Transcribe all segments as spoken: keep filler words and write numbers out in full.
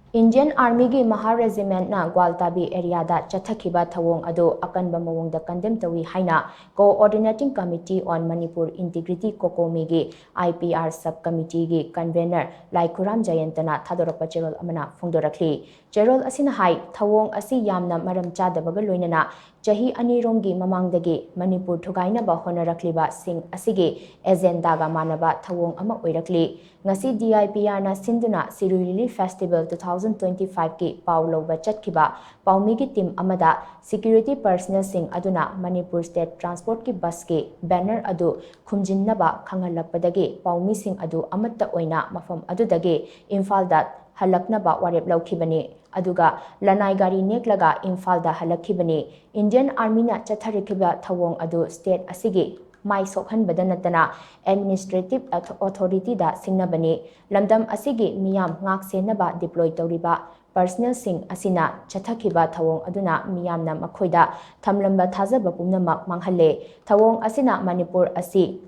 Indian Armyꯒꯤ Mahar Regimentꯅ ꯒ꯭ꯋꯥꯜꯇꯥꯕꯤ areaꯗ ꯆꯠꯊꯈꯤꯕ ꯊꯧꯑꯣꯡ ꯑꯗꯨ ꯑꯀꯟꯕ ꯃꯑꯣꯡꯗ condemn ꯇꯧꯏ ꯍꯥꯏꯅ Coordinating Committee on Manipur Integrity, COCOMIꯒꯤ I P R Sub Committeeꯒꯤ convener ꯂꯥꯏꯈꯨꯔꯥꯝ ꯖꯌꯟꯇꯅ ꯊꯥꯗꯣꯔꯛꯄ ꯆꯦꯔꯣꯜ ꯑꯃꯅ ꯐꯣꯡꯗꯣꯔꯛꯂꯤ꯫ ꯆꯦꯔꯣꯜ ꯑꯁꯤꯅ ꯍꯥꯏ, ꯊꯧꯑꯣꯡ ꯑꯁꯤ ꯌꯥꯝꯅ ꯃꯔꯝ ꯆꯥꯗꯕꯒ ꯂꯣꯏꯅꯅ ꯆꯍꯤ ꯑꯅꯤꯔꯣꯝꯒꯤ ꯃꯃꯥꯡꯗꯒꯤ ꯃꯅꯤꯄꯨꯔ ꯊꯨꯒꯥꯏꯅꯕ ꯍꯣꯠꯅꯔꯛꯂꯤꯕꯁꯤꯡ ꯑꯁꯤꯒꯤ agendaꯒ ꯃꯥꯟꯅꯕ ꯊꯧꯑꯣꯡ ꯑꯃ ꯑꯣꯏꯔꯛꯂꯤ꯫ ꯉꯁꯤ D I P Rꯅ ꯁꯤꯟꯗꯨꯅ Sirui Lily Festival two thousand twenty fiveꯀꯤ ꯄꯥꯎ ꯂꯧꯕ ꯆꯠꯈꯤꯕ ꯄꯥꯎꯃꯤꯒꯤ team ꯑꯃꯗ security personnelꯁꯤꯡ ꯑꯗꯨꯅ Manipur State Transportꯀꯤ busꯀꯤ banner ꯑꯗꯨ ꯈꯨꯝꯖꯤꯟꯅꯕ ꯈꯪꯍꯜꯂꯛꯄꯗꯒꯤ ꯄꯥꯎꯃꯤꯁꯤꯡ ꯑꯗꯨ ꯑꯃꯠꯇ ꯑꯣꯏꯅ ꯃꯐꯝ ꯑꯗꯨꯗꯒꯤ ꯏꯝꯐꯥꯜꯗ ꯍꯜꯂꯛꯅꯕ ꯋꯥꯔꯦꯞ ꯂꯧꯈꯤꯕꯅꯤ꯫ ꯑꯗꯨꯒ ꯂꯅꯥꯏ ꯒꯥꯔꯤ ꯅꯦꯛꯂꯒ ꯏꯝꯐꯥꯜꯗ ꯍꯜꯂꯛꯈꯤꯕꯅꯤ꯫ Indian Armyꯅ ꯆꯠꯊꯔꯛꯈꯤꯕ ꯊꯧꯑꯣꯡ ꯑꯗꯨ state ꯑꯁꯤꯒꯤ ꯃꯥꯏ ꯁꯣꯛꯍꯟꯕꯗ ꯅꯠꯇꯅ administrative authorityꯗ ꯁꯤꯡꯅꯕꯅꯤ꯫ ꯂꯝꯗꯝ ꯑꯁꯤꯒꯤ ꯃꯤꯌꯥꯝ ꯉꯥꯛ ꯁꯦꯟꯅꯕ deploy ꯇꯧꯔꯤꯕ personnelꯁꯤꯡ ꯑꯁꯤꯅ ꯆꯠꯊꯈꯤꯕ ꯊꯧꯑꯣꯡ ꯑꯗꯨꯅ ꯃꯤꯌꯥꯝꯅ ꯃꯈꯣꯏꯗ ꯊꯝꯂꯝꯕ ꯊꯥꯖꯕ ꯄꯨꯝꯅꯃꯛ ꯃꯥꯡꯍꯜꯂꯦ꯫ ꯊꯧꯑꯣꯡ ꯑꯁꯤꯅ ꯃꯅꯤꯄꯨꯔ ꯑꯁꯤ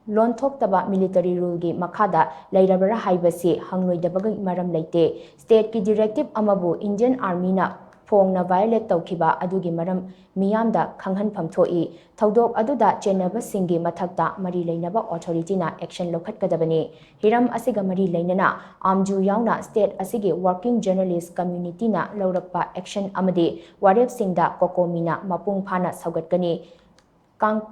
ꯂꯣꯟꯊꯣꯛꯇꯕ military ruleꯒꯤ ꯃꯈꯥꯗ ꯂꯩꯔꯕꯔꯥ ꯍꯥꯏꯕꯁꯤ ꯍꯪꯂꯣꯏꯗꯕꯒꯤ ꯃꯔꯝ ꯂꯩꯇꯦ꯫ Stateꯀꯤ directive ꯑꯃꯕꯨ Indian Armyꯅ ꯐꯣꯡꯅ violate ꯇꯧꯈꯤꯕ ꯑꯗꯨꯒꯤ ꯃꯔꯝ ꯃꯤꯌꯥꯝꯗ ꯈꯪꯍꯟꯐꯝ ꯊꯣꯛꯏ꯫ ꯊꯧꯗꯣꯛ ꯑꯗꯨꯗ ꯆꯦꯟꯅꯕꯁꯤꯡꯒꯤ ꯃꯊꯛꯇ ꯃꯔꯤ ꯂꯩꯅꯕ authorityꯅ action ꯂꯧꯈꯠꯀꯗꯕꯅꯤ꯫ ꯍꯤꯔꯝ ꯑꯁꯤꯒ ꯃꯔꯤ ꯂꯩꯅꯅ ꯑꯥꯝꯖꯨ ꯌꯥꯎꯅ state ꯑꯁꯤꯒꯤ working journalist communityꯅ ꯂꯧꯔꯛꯄ action ꯑꯃꯗꯤ ꯋꯥꯔꯦꯞꯁꯤꯡꯗ COCOMIꯅ ꯃꯄꯨꯡ ꯐꯥꯅ ꯁꯧꯒꯠꯀꯅꯤ꯫ ꯀꯥꯡ-,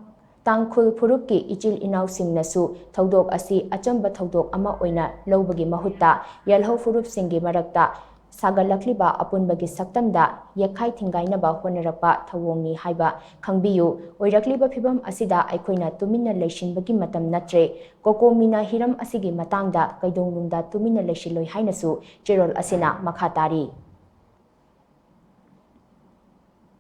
ꯇꯥꯡꯈꯨꯜ ꯐꯨꯔꯨꯞꯀꯤ ꯏꯆꯤꯜ ꯏꯅꯥꯎꯁꯤꯡꯅꯁꯨ ꯊꯧꯗꯣꯛ ꯑꯁꯤ ꯑꯆꯝꯕ ꯊꯧꯗꯣꯛ ꯑꯃ ꯑꯣꯏꯅ ꯂꯧꯕꯒꯤ ꯃꯍꯨꯠꯇ ꯌꯦꯜꯍꯧ ꯐꯨꯔꯨꯞꯁꯤꯡꯒꯤ ꯃꯔꯛꯇ ꯁꯥꯒꯠꯂꯛꯂꯤꯕ ꯑꯄꯨꯟꯕꯒꯤ ꯁꯛꯇꯝꯗ ꯌꯦꯛꯈꯥꯏ ꯊꯤꯡꯒꯥꯏꯅꯕ ꯍꯣꯠꯅꯔꯛꯄ ꯊꯧꯑꯣꯡꯅꯤ ꯍꯥꯏꯕ ꯈꯪꯕꯤꯌꯨ꯫ ꯑꯣꯏꯔꯛꯂꯤꯕ ꯐꯤꯚꯝ ꯑꯁꯤꯗ ꯑꯩꯈꯣꯏꯅ ꯇꯨꯃꯤꯟꯅ ꯂꯩꯁꯤꯟꯕꯒꯤ ꯃꯇꯝ ꯅꯠꯇ꯭ꯔꯦ꯫ COCOMIꯅ ꯍꯤꯔꯝ ꯑꯁꯤꯒꯤ ꯃꯇꯥꯡꯗ ꯀꯩꯗꯧꯅꯨꯡꯗ ꯇꯨꯃꯤꯟꯅ ꯂꯩꯁꯤꯜꯂꯣꯏ ꯍꯥꯏꯅꯁꯨ ꯆꯦꯔꯣꯜ ꯑꯁꯤꯅ ꯃꯈꯥ ꯇꯥꯔꯤ꯫